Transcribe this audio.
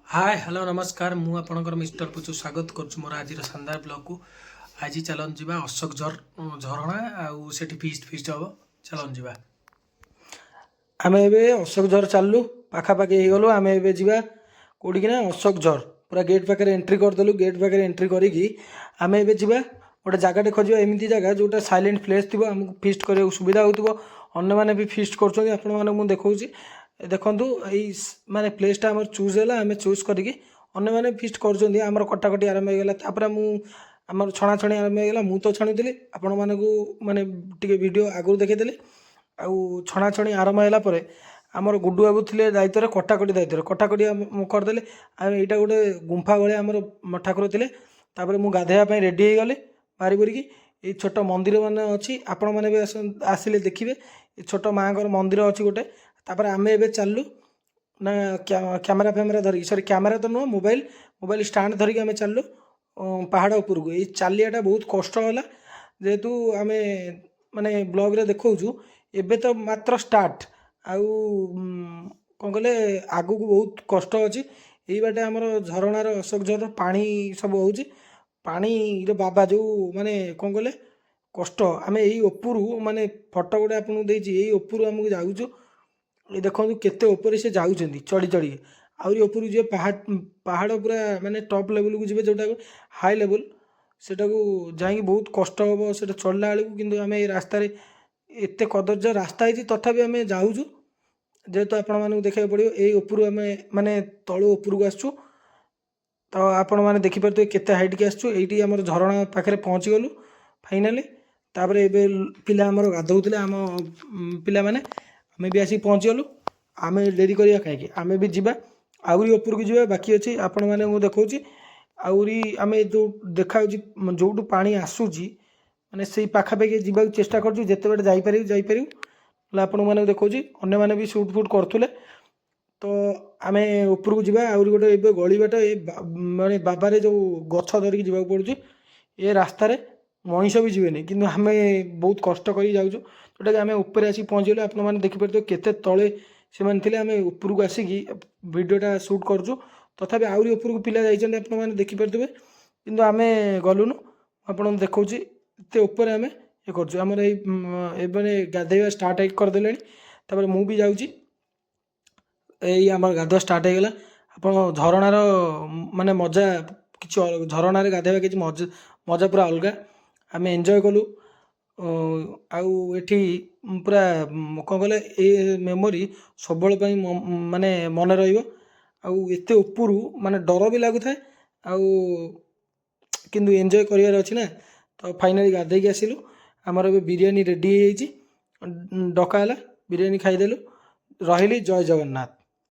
ହାଏ, hello, ନମସ୍କାର। ମୁଁ ଆପଣଙ୍କର ମିଷ୍ଟର ପୁଚୁ ସ୍ୱାଗତ କରୁଛି ମୋର ଆଜିର ଶାନଦାର ବ୍ଲଗ୍କୁ। ଆଜି ଚାଲନ୍ତୁ ଯିବା ଅଶୋକ ଝରଣା ଆଉ ସେଠି ଫିଷ୍ଟ ଫିଷ୍ଟ ହେବ। ଚାଲନ୍ତୁ ଯିବା। ଆମେ ଏବେ ଅଶୋକ ଝର ଚାଲିଲୁ, ପାଖାପାଖି ହେଇଗଲୁ। ଆମେ ଏବେ ଯିବା କେଉଁଠିକି ନା ଅଶୋକ ଝର ପୁରା ଗେଟ୍ ପାଖରେ ଏଣ୍ଟ୍ରି କରିଦେଲୁ। ଗେଟ୍ ପାଖରେ ଏଣ୍ଟ୍ରି କରିକି ଆମେ ଏବେ ଯିବା ଗୋଟେ ଜାଗାଟେ ଖୋଜିବା, ଏମିତି ଜାଗା ଯେଉଁଟା ସାଇଲେଣ୍ଟ ପ୍ଲେସ୍ ଥିବ, ଆମକୁ ଫିଷ୍ଟ କରିବାକୁ ସୁବିଧା ହେଉଥିବ। ଅନ୍ୟମାନେ ବି ଫିଷ୍ଟ କରୁଛନ୍ତି, ଆପଣମାନଙ୍କୁ ମୁଁ ଦେଖାଉଛି। ଏ ଦେଖନ୍ତୁ, ଏଇ ମାନେ ପ୍ଲେସ୍ଟା ଆମର ଚୁଜ୍ ହେଲା। ଆମେ ଚୁଜ୍ କରିକି ଅନ୍ୟମାନେ ଫିଷ୍ଟ କରୁଛନ୍ତି। ଆମର କଟାକଟି ଆରମ୍ଭ ହେଇଗଲା। ତାପରେ ମୁଁ ଆମର ଛଣାଛଣି ଆରମ୍ଭ ହେଇଗଲା। ମୁଁ ତ ଛାଣୁଥିଲି, ଆପଣମାନଙ୍କୁ ମାନେ ଟିକେ ଭିଡ଼ିଓ ଆଗରୁ ଦେଖେଇଦେଲି। ଆଉ ଛଣାଛଣି ଆରମ୍ଭ ହେଲା ପରେ ଆମର ଗୁଡୁ ବାବୁ ଥିଲେ ଦାୟିତ୍ୱରେ, କଟାକଟି ଦାୟିତ୍ୱରେ। କଟାକଟି କରିଦେଲେ। ଆଉ ଏଇଟା ଗୋଟେ ଗୁମ୍ଫା ଭଳିଆ ଆମର ଠାକୁର ଥିଲେ। ତାପରେ ମୁଁ ଗାଧୋଇବା ପାଇଁ ରେଡ଼ି ହେଇଗଲି ବାହାରି କରିକି। ଏଇ ଛୋଟ ମନ୍ଦିର ମାନେ ଅଛି, ଆପଣମାନେ ବି ଆସିଲେ ଦେଖିବେ। ଏ ଛୋଟ ମାଆଙ୍କର ମନ୍ଦିର ଅଛି ଗୋଟେ। ତାପରେ ଆମେ ଏବେ ଚାଲିଲୁ ନା କ୍ୟାମେରା ଫ୍ୟାମେରା ଧରିକି, ସରି, କ୍ୟାମେରା ତ ନୁହଁ, ମୋବାଇଲ ମୋବାଇଲ ଷ୍ଟାଣ୍ଡ ଧରିକି ଆମେ ଚାଲିଲୁ ପାହାଡ଼ ଉପରକୁ। ଏଇ ଚାଲିବାଟା ବହୁତ କଷ୍ଟ ହେଲା, ଯେହେତୁ ଆମେ ମାନେ ବ୍ଲଗ୍ରେ ଦେଖାଉଛୁ। ଏବେ ତ ମାତ୍ର ଷ୍ଟାର୍ଟ। ଆଉ କ'ଣ କହିଲେ, ଆଗକୁ ବହୁତ କଷ୍ଟ ଅଛି। ଏଇ ବାଟେ ଆମର ଝରଣାର, ଅଶୋକ ଝରର ପାଣି ସବୁ ହେଉଛି। ପାଣିର ବାବା ଯେଉଁ ମାନେ କ'ଣ କହିଲେ କଷ୍ଟ। ଆମେ ଏଇ ଉପରୁ ମାନେ ଫଟୋ ଗୋଟେ ଆପଣଙ୍କୁ ଦେଇଛି। ଏଇ ଉପରୁ ଆମକୁ ଯାଉଛୁ। ଏ ଦେଖନ୍ତୁ, କେତେ ଉପରେ ସେ ଯାଉଛନ୍ତି ଚଢ଼ି ଚଢ଼ିକି। ଆହୁରି ଉପରକୁ ଯିବେ, ପାହାଡ଼ ପାହାଡ଼ ପୁରା ମାନେ ଟପ୍ ଲେବୁଲକୁ ଯିବେ, ଯେଉଁଟାକୁ ହାଇ ଲେବୁଲ। ସେଟାକୁ ଯାଇକି ବହୁତ କଷ୍ଟ ହେବ ସେଟା ଚଢ଼ିଲା ବେଳକୁ। କିନ୍ତୁ ଆମେ ଏଇ ରାସ୍ତାରେ, ଏତେ କଦର୍ଯ୍ୟ ରାସ୍ତା ହେଇଛି, ତଥାପି ଆମେ ଯାଉଛୁ, ଯେହେତୁ ଆପଣମାନଙ୍କୁ ଦେଖିବାକୁ ପଡ଼ିବ। ଏଇ ଉପରୁ ଆମେ ମାନେ ତଳୁ ଉପରକୁ ଆସୁଛୁ, ତ ଆପଣମାନେ ଦେଖିପାରୁଥିବେ କେତେ ହାଇଟ୍କି ଆସିଛୁ। ଏଇଠି ଆମର ଝରଣା ପାଖରେ ପହଞ୍ଚିଗଲୁ ଫାଇନାଲି। ତାପରେ ଏବେ ପିଲା ଆମର ଗାଧଉଥିଲେ, ଆମ ପିଲାମାନେ। ଆମେ ବି ଆସିକି ପହଞ୍ଚିଗଲୁ। ଆମେ ଡେରି କରିବା କାହିଁକି? ଆମେ ବି ଯିବା, ଆହୁରି ଉପରକୁ ଯିବା ବାକି ଅଛି। ଆପଣମାନଙ୍କୁ ଦେଖାଉଛି। ଆହୁରି ଆମେ ଯେଉଁ ଦେଖାଯାଉଛି, ଯେଉଁଠୁ ପାଣି ଆସୁଛି, ମାନେ ସେଇ ପାଖାପାଖି ଯିବାକୁ ଚେଷ୍ଟା କରୁଛୁ। ଯେତେ ବାଟ ଯାଇପାରିବୁ ଯାଇପାରିବୁ। ହେଲେ ଆପଣମାନଙ୍କୁ ଦେଖାଉଛି, ଅନ୍ୟମାନେ ବି ସୁଟ୍ ଫୁଟ୍ କରୁଥିଲେ। ତ ଆମେ ଉପରକୁ ଯିବା ଆହୁରି ଗୋଟେ ଏବେ ଗଳି ବାଟ। ଏ ମାନେ ବାବାରେ, ଯେଉଁ ଗଛ ଧରିକି ଯିବାକୁ ପଡ଼ୁଛି। ଏ ରାସ୍ତାରେ ମଣିଷ ବି ଯିବେନି, କିନ୍ତୁ ଆମେ ବହୁତ କଷ୍ଟ କରିକି ଯାଉଛୁ, ଯେଉଁଟାକି ଆମେ ଉପରେ ଆସିକି ପହଞ୍ଚିଗଲୁ। ଆପଣମାନେ ଦେଖିପାରୁଥିବେ କେତେ ତଳେ ସେମାନେ ଥିଲେ। ଆମେ ଉପରକୁ ଆସିକି ଭିଡ଼ିଓଟା ସୁଟ୍ କରୁଛୁ। ତଥାପି ଆହୁରି ଉପରକୁ ପିଲା ଯାଇଛନ୍ତି, ଆପଣମାନେ ଦେଖିପାରୁଥିବେ, କିନ୍ତୁ ଆମେ ଗଲୁନୁ। ଆପଣଙ୍କୁ ଦେଖାଉଛି, ଏତେ ଉପରେ ଆମେ ଇଏ କରୁଛୁ। ଆମର ଏଇ ଏବେ ଗାଧେଇବା ଷ୍ଟାର୍ଟ ହେଇ କରିଦେଲେଣି। ତାପରେ ମୁଁ ବି ଯାଉଛି। ଏଇ ଆମର ଗାଧୁଆ ଷ୍ଟାର୍ଟ ହେଇଗଲା। ଆପଣ ଝରଣାର ମାନେ ମଜା କିଛି ଝରଣାରେ ଗାଧେଇବା କିଛି ମଜା, ମଜା ପୁରା ଅଲଗା। ଆମେ ଏନ୍ଜୟ କଲୁ। ଆଉ ଏଠି ପୁରା କ'ଣ କହିଲେ, ଏ ମେମୋରି ସବୁବେଳେ ପାଇଁ ମାନେ ମନେ ରହିବ। ଆଉ ଏତେ ଉପରୁ ମାନେ ଡର ବି ଲାଗୁଥାଏ, ଆଉ କିନ୍ତୁ ଏନ୍ଜୟ କରିବାର ଅଛି ନା। ତ ଫାଇନାଲି ଗାଧେଇକି ଆସିଲୁ। ଆମର ଏବେ ବିରିୟାନୀ ରେଡ଼ି ହେଇଯାଇଛି, ଡକା ହେଲା, ବିରିୟାନୀ ଖାଇଦେଲୁ। ରହିଲି, ଜୟ ଜଗନ୍ନାଥ।